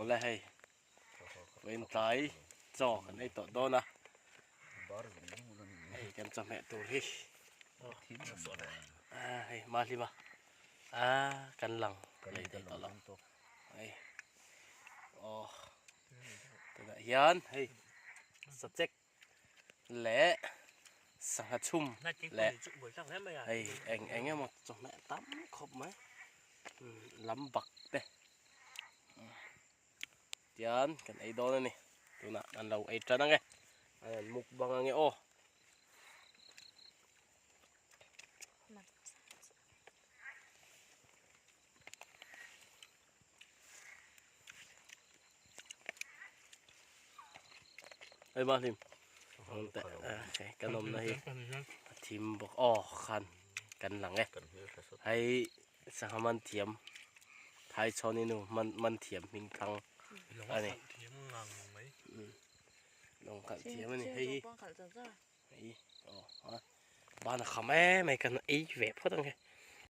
Awle hei vawiin tlai chaw kan ei tawh dawn a hei kan chawhmeh tur hi hei mahlima kan lang lei thei tawh lo hei aw tunah hian hei sachek leh sangha chhum leh hei eng eng emaw chawhmeh tam khawp mai lam bak te tian kan ei dawn a ni tunah an lo ei tan ang e an mukbang ang e aw. Hei ba hlim kan awmna hi a thim bawk aw khan kan lang e hei sangha man thiam thai chhawni nu man man thiam hming thlang a ni lawng khalh thiam a ni hei hi hei aw ban a kham em mai kan ei ve phawt ang e.